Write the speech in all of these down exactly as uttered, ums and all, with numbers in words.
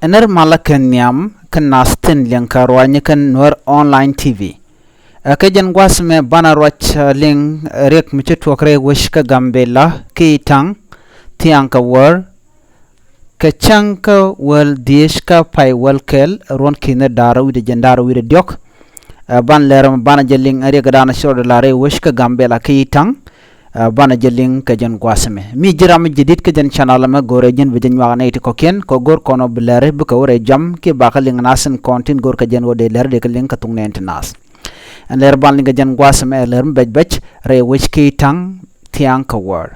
Nɛr malä kɛn nhiam kɛ nath tin liɛŋ kɛ ruac ni kɛn Nuɛr Online T V. Ɛ kɛ jɛn gua̱th mɛ banɛ ruac, ɛ, liŋ, ɛ, riɛk mi ci tuɔk rɛy wec kä Gambɛla kiɛ Itaŋ thiaŋ kɛ wäär. Kɛ cäŋ kä wäl dhieec kä pay wäl kɛl ruɔ̱n ki̱ni da̱r wi̱cdɛ jiɛn da̱r wi̱cdɛ diɔ̱k. Ɛ, ban lɛr mɛ banɛ jɛ liŋ ɛ riɛk dan ci rɔɔdɛ la̱r rɛy wec kä Gambɛla kiɛ Itaŋ. Ɛ, banɛ jɛ liŋ kɛ jɛn gua̱th mɛ. Mi ji̱ ram mi jɛ di̱t kä jɛn channel mɛ, go̱rɛ ji̱n bi jɛ nyuak nɛy ti kɔ̱kiɛn kɛ go̱r kɔn ɔ bi lɛri bikɛ wä rɛy jam kiɛ bakä liŋ nath tin kɔn tin go̱r kɛ jɛn wä dee lɛri dee kɛ liŋ kɛ thuŋ nɛɛni ti nath. Ɛn lɛr ban liŋ kɛ jɛn gua̱th mɛ ɛ lɛr mi bɛc bɛc rɛy wec kiɛ Itaŋ thiaŋ kɛ wäär.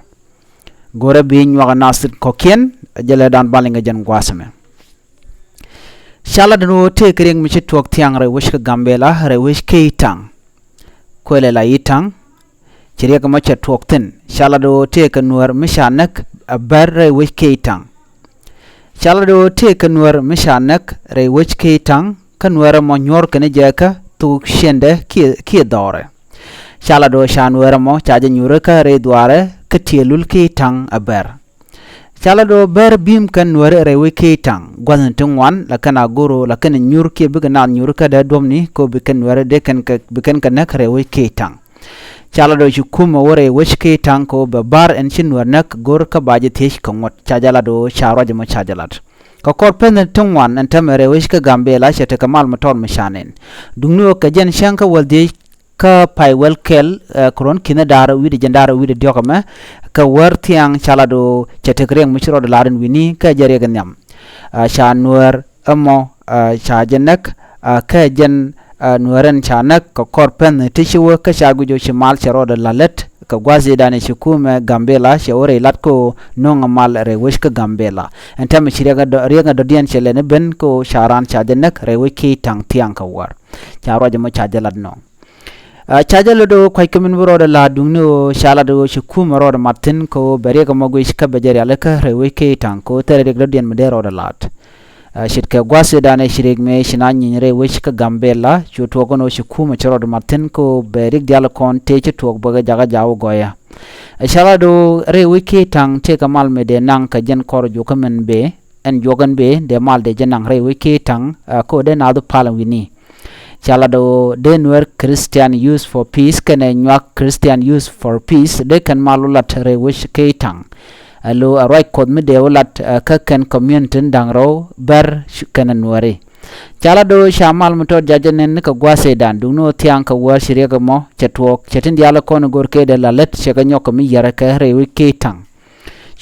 Go̱rɛ bi nyuak nath tin kɔ̱kiɛn, ɛ jɛ lɛr dan ban liŋ kɛ jɛn gua̱th mɛ. Ca lat ɛn ɣöö tëëkɛ riɛk mi ci tuɔɔk thiaŋ rɛy wec kä Gambɛla, rɛy wec kiɛ Itaŋ. Kuëlɛ la Itaŋ, ci riɛk ɛmɔ cɛ tuɔɔk thi̱n. Ca lat ɛn ɣöö tëëkɛ Nuäär mi ca näk ɛ bär rɛy wec kiɛ Itaŋ. Ca lat ɛn ɣöö tëëkɛ Nuäär mi ca näk rɛy wec kiɛ Itaŋ, kä Nuäär ɛmɔ nyuɔ̱ɔ̱r kɛn jɛ kä thuk ciëndɛ kiɛ, kiɛ dhɔrɛ. Ca lat ɛn ɣöö ca Nuäär ɛmɔ ca jɛ nyuuri kä rɛy dhuaarɛ kä tiëë lul kiɛ Itaŋ ɛ bär. Ca lat ɛn ɣöö bär bi̱i̱m kɛn Nuääri rɛy wec kiɛ Itaŋ, gua̱thni ti ŋuan, la kɛn a go̱r ɣöö la kɛn nyuur kiɛ bikɛ naath nyuur kä dee duɔ̱pni, kɛ ɣöö bi kɛn Nuääri dee kɛn kɛ, bi kɛn kɛ näk rɛy wec kiɛ Itaŋ. Ca lat ɛn ɣöö ci kumɛ wä rɛy wec kiɛ Itaŋ kɛ ɣöö bɛ bär ɛn ci Nuäär näk go̱r kä ba jɛ thiec kɛ ŋuɔ̱t. Ca jɛ lat ɛn ɣöö ca ruac ɛmɔ ca jɛ lat. Kɛ kɔr pɛn ti ŋuan ɛn täämɛ rɛy wec kä Gambɛla cɛ tekɛ mal mi tɔt mi ca nɛn. Duŋni ɣöö kɛ jɛn cäŋ kä wäl dhieec kä pay wäl kɛl, ɛ, kɛ ruɔ̱n ki̱ni da̱r wi̱cdɛ jiɛn da̱r wi̱cdɛ diɔ̱k ɛmɛ, kɛ wäär thiaŋ ca lat ɛn ɣöö cɛ tekɛ riɛk mi ci rɔɔdɛ la̱r ɛn wi̱ni kä jɛ riɛk nhiam. Ɛ, ca Nuäär ɛmɔ, ɛ, ca jɛ näk, ɛ, kä jɛn, ɛ, Nuäär ɛn ca näk kɛ kɔr pɛn ti ci wä kä ca guic ɣöö ci mal cɛ rɔɔdɛ la̱r lät kɛ gua̱th ëëdan ëë ci kumɛ Gambɛla cɛ wä rɛy lat kɛ ɣöö nöŋɛ mal rɛy wec kä Gambɛla. Ɛn täämɛ ci riɛk ɛ dɔ̱, riɛk ɛ dɔ̱diɛn cɛ lɛni ben kɛ ɣöö ca raan ca jɛ näk rɛy wec kiɛ Itaŋ thiaŋ kɛ wäär. Ca ruac ɛmɔ ca jɛ lat nɔŋ. Ɛ, ca jɛ lat ɛn ɣöö kua̱c kɛ min bi rɔɔdɛ la̱r duŋni ɣöö ca lat ɛn ɣöö ci kumɛ rɔɔdɛ mat thi̱n kɛ ɣöö bɛ riɛk ɛmɔ guic kä bɛ jɛ rialikä rɛy wec kiɛ Itaŋ kɛ ɣöö thilɛ riɛk dɔ̱diɛn mi dee rɔɔdɛ la̱r. Ɛ, ce̱tkɛ gua̱th ëëdan ëë ci riɛk mëë ci naath nyieeny rɛy wec kä Gambɛla cu tuɔɔk ɛn ɣöö ci kumɛ ci rɔɔdɛ mat thi̱n kɛ ɣöö bɛ riɛk diaal kɔn tëë ci tuɔɔk bɛ kɛ jakä jaw gɔɔyä. Ɛ, ca lat ɛn ɣöö rɛy wec kiɛ Itaŋ tëëkɛ mal mi dee naŋ kɛ jɛn kɔr juɔkä min bëë, ɛn juɔk ɛn bëë dee mal dee jɛ naŋ rɛy wec kiɛ Itaŋ, ɛ, kɛ ɣöö dee naath pal wi̱ni. Ca lat ɛn ɣöö dee Nuer Christian Youth for Peace kɛnɛ Nyuak Christian Youth for Peace dee kɛn mal wä lat rɛy wec kiɛ Itaŋ. Ɛ, lo ɛ ruac Kuɔth mi dee wä lat, ɛ, kä kɛn community ni da̱ŋ rɛw bär kɛnɛ Nuääri. Ca lat ɛn ɣöö ca mal mi tɔt ja̱ jɛ nɛn ni kɛ gua̱th ëëdan duŋni ɣöö thiaŋ kɛ wäär ci riɛk ɛmɔ cɛ tuɔɔk, cɛ tin diaal kɔn go̱r kɛ dee la̱r lät cɛ kɛ nyɔk kɛ mi yiarɛ kɛ rɛy wec kiɛ Itaŋ.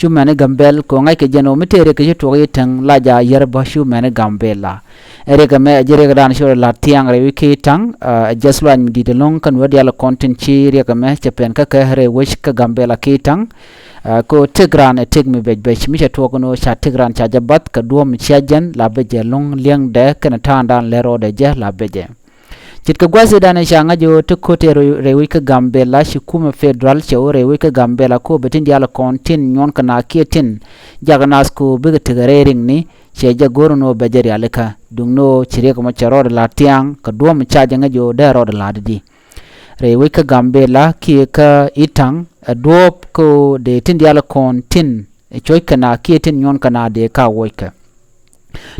Cu mɛni Gambɛl kɛ ɣöö ŋa̱ckɛ jɛn ɣöö mi tëë riɛk kɛ ci tuɔɔk Itaŋ la ja̱ yiɛr bä cu mɛni Gambɛla. Ɛ riɛk ɛmɛ ɛ jɛn riɛk dan ci rɔɔdɛ la̱r thiaŋ rɛy wec kiɛ Itaŋ, ɛ, ɛ jiɛth lɔaac mi di̱i̱t ɛlɔ̱ŋ kä Nuäär diaal kɔn tin ci riɛk ɛmɛ cɛ pɛn kä kɛ rɛy wec kä Gambɛla kiɛ Itaŋ. Ɛ, kɛ ɣöö tëk raan ɛ tëk mi bɛc bɛc mi cɛ tuɔɔk ɛn ɣöö ca tëk raan ca jɛ bath kɛ duɔ̱ɔ̱p mi cia jɛn la bɛcɛ ɛlɔ̱ŋ liɛŋdɛ kɛnɛ ta̱a̱ŋdan lɛr rɔɔdɛ jɛ la bɛcɛ. Ce̱tkɛ gua̱th ëëdan ëë ca ŋa̱c ɣöö te ko̱t tëë rɛy, rɛy wec kä Gambɛla ci kumɛ federal cɛ wä rɛy wec kä Gambɛla kɛ ɣöö bɛ tin diaal kɔn tin nyuɔn kɛ naath kiɛ tin jak naath kɛ ɣöö bikɛ tekɛ rɛy riŋni cɛ jɛ go̱r ɛn ɣöö bɛ jɛ rialikä. Duŋni ɣöö ci riɛk ɛmɔ cɛ rɔɔdɛ la̱r thiaŋ kɛ duɔ̱ɔ̱p mi ca jɛ ŋäc ɣöö dee rɔɔdɛ la̱r di. Rɛy wec kä Gambɛla kiɛ kä Itaŋ ɛ duɔ̱ɔ̱p kɛ ɣöö dee tin diaal kɔn tin cuɔ̱ckɛ naath kiɛ tin nyuɔnkɛ naath dee ka wuɔckɛ.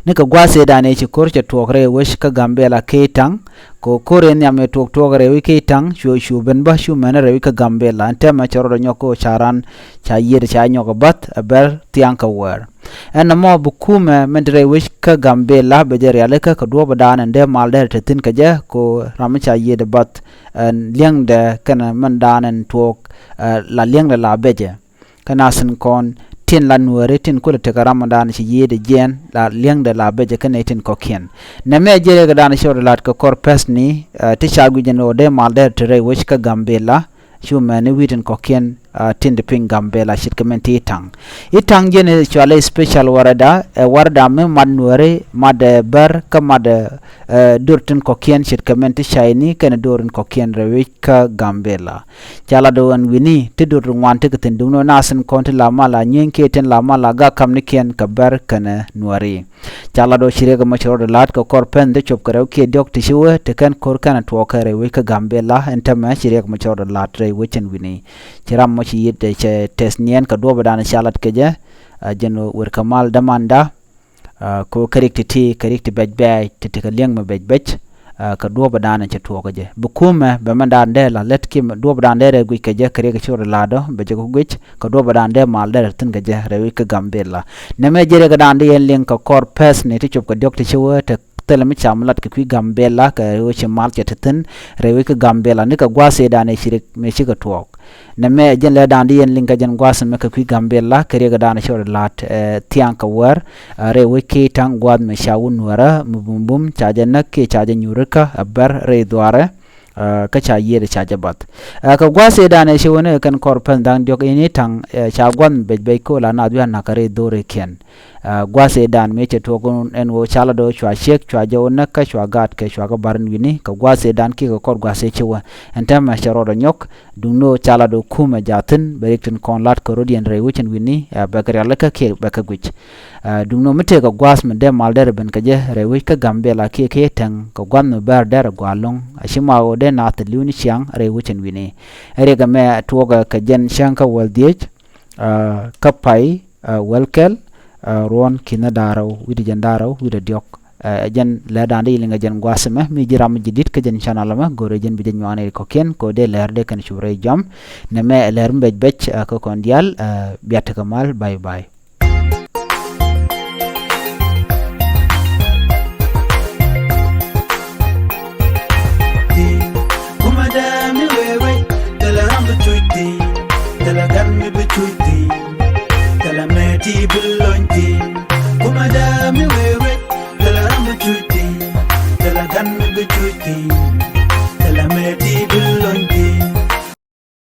Ni kɛ gua̱a̱th ëëdan ëë ci ko̱r cɛ tuɔɔk rɛy wec kä Gambɛla kiɛ Itaŋ, kɛ ɣöö ko̱r ëë nhiam ëë tuɔɔk tuɔɔk rɛy wec kiɛ Itaŋ cuɛ cu ben bä cu mɛni rɛy wec kä Gambɛla. Ɛn täämɛ cɛ rɔɔdɛ nyɔk kɛ ɣöö ca raan ca yiëëdɛ ca nyɔk ɛ bath ɛ bär thiaŋ kɛ wäär. Ɛn nɔmɔ bi kumɛ min te rɛy wec kä Gambɛla bɛ jɛ rialikä kɛ duɔ̱ɔ̱pdan ɛn dee mal derɛ te thi̱n kɛ jɛ kɛ ɣöö ram mi ca yiëëdɛ bath ɛn li̱eŋdɛ kɛnɛ mindan ɛn tuɔɔk, ɛ, la li̱eŋdɛ la bɛcɛ. Kä nath tin kɔn tin la Nuääri tin kulɛ tekɛ ramdan ci yiëëdɛ jiɛɛn la li̱eŋdɛ la bɛcɛ kä nɛy tin kɔ̱kiɛn. Nɛmɛ jɛ riɛkdan ci rɔɔdɛ la̱t kɛ kɔr pɛ̈thni, ɛ, ti ca guic ɛn ɣöö dee mal derɛ te rɛy wec kä Gambɛla. Cu mɛni wi̱i̱ tin kɔ̱kiɛn, ɛ, tin te piny Gambɛla ce̱tkɛ min te Itaŋ. Itaŋ jɛn ɛ cɔalɛ special warada, ɛ warada mi mat Nuääri, mat ɛ bär kä mat ɛ, ɛ, döör tin kɔ̱kiɛn ce̱tkɛ min te cayni kɛnɛ döör tin kɔ̱kiɛn rɛy wec kä Gambɛla. Ca lat ɣöö ɛn wi̱ni te döör ti ŋuan tekɛ thi̱n duŋni ɣöö nath tin kɔn ti la mal a nyieeny kiɛ tin la mal a gak kamnikiɛn kɛ bär kɛnɛ Nuääri. Ca lat ɣöö ci riɛk ɛmɔ ci rɔɔdɛ la̱t kɛ kɔr pɛn ti cop kɛ rɛw kiɛ diɔ̱k ti ci wee ti kɛn ko̱r kɛnɛ tuɔɔk kɛ rɛy wec kä Gambɛla. Ɛn täämɛ ci riɛk ɛmɔ ci rɔɔdɛ la̱t rɛy wec ɛn wi̱ni. Ci ram mɔ ci yiëëdɛ cɛ tɛth niɛn kɛ duɔ̱ɔ̱pdan ca lat kɛ jɛ, ɛ, jɛn ɣöö wer kɛ mal dämanda. Aa, kɛ ɣöö kɛ riɛk ti̱ti̱, kɛ riɛk ti bɛc bɛɛc, ti̱ti̱ kɛ li̱eŋ mi bɛc bɛc. Aa, kɛ duɔ̱ɔ̱p ɛ da̱a̱n cɛ tuɔɔk kɛ jɛ. Bi kumɛ, bɛ mɛn da̱a̱n dee la lät kiɛ duɔ̱ɔ̱p ɛ da̱a̱n dee rɛy guic kɛ jɛ, kɛ riɛk cɛ rɔ la̱tdɔ, bɛ jɛ kɛ guic, kɛ duɔ̱ɔ̱p ɛ da̱a̱n dee mal dee rɛ thi̱n kɛ jɛ, rɛy wec kä Gambɛla. Nɛmɛ jɛ riɛk ɛ da̱a̱n dee yɛn liŋ kɛ kɔr pɛth ni ti cop kɛ diɔ̱k ti ci wee te thilɛ mi cam lat kɛ kui̱ Gambɛla kɛ ɣöö ci mal cɛ te thi̱n rɛy wec kä Gambɛla. Ni kɛ gua̱a̱th ëëdan ëë ci riɛk mëë cikɛ tuɔɔk. Nɛmɛ jɛn lɛ da̱a̱n di yɛn liŋ kɛ jɛn gua̱a̱th mɛ kɛ kui̱ Gambɛla kɛ riɛk da̱a̱n cɛ rɔ la̱t, ɛ, thia̱a̱ŋ kɛ wäär, ɛ, rɛy wec ki̱i̱c ta̱ŋ gua̱a̱th mɛ ca wä Nuäärä mi bumbum ca jɛ näk kiɛ ca jɛ nyuurikä ɛ bär rɛy dhuaarɛ, ɛ, kä ca yiëëdɛ ca jɛ bath. Ɛ, kɛ gua̱a̱th ëëdan ëë ci wä ni kɛn kɔr pɛn da̱ŋ diɔ̱k in i̱ ta̱ŋ, ɛ, ca gua̱a̱th mi bɛc bɛc ko̱ la naath wi̱i̱ a na̱k kɛ rɛy dho̱r i̱ kiɛn. Aa, gua̱a̱th ëëdan mëë cɛ tuɔɔk ɛn ɣöö ca lat ɣöö cua ciek, cua jɛ wä näk kä cua gaat kɛ cua kɛ bar in wi̱ni, kɛ gua̱a̱th ëëdan kiɛ kɛ kɔr gua̱a̱th ëë ci wä. Ɛn täämɛ cɛ rɔɔdɛ nyɔk, duŋni ɣöö ca lat ɣöö kumɛ jaathin, bɛ riɛk tin kɔn lat kɛ rɔ̱diɛn rɛy wec ɛn wi̱ni, aa, bɛ kɛ rialikä kiɛ bɛ kɛ guic. Aa, duŋni ɣöö mi tëëkɛ gua̱a̱th mi dee mal derɛ ben kɛ jɛ rɛy wec kä Gambɛla kiɛ kiɛ tɛŋ, kɛ gua̱a̱th mi bɛr derɛ gua̱a̱ lo̱ŋ, a ci ma ɣöö dee naath li̱w ni ciaŋ rɛy wec ɛn wi̱ni. Riɛk ɛmɛ tuɔɔkɛ kɛ jɛn cäŋ kä wäl dhieec, aa, kä pay, aa, wäl kɛl, aa, ruɔ̱n ki̱n da̱rɛw wi̱cdɛ jɛn da̱rɛw wi̱cdɛ diɔ̱k. Aa, jɛn lɛ da̱a̱n di yiliŋ ɛ jɛn gua̱a̱th ɛmɛ mi ji̱ ram mi ji̱ di̱t kä jɛn channel ɛmɛ, go̱rɛ jɛn bi jɛ nyuak ni kɔ̱kiɛn kɛ ɣöö dee lɛr dee kɛn cup rɛy jɔam. Nɛmɛ ɛ lɛr mi bɛc bɛc, aa, kä kɔn diaal, aa, bia tekɛ mal, bye bye. Kumɛ dee mi wee wec, thilɛ ram bi cuc thi̱n, thilɛ gan mi bi cuc thi̱n, thilɛ mɛ ti bi lony thi̱n. Kumɛ dee mi wee wec, thilɛ ram bi cuc thi̱n, thilɛ gan mi bi cuc thi̱n, thilɛ mɛ ti bi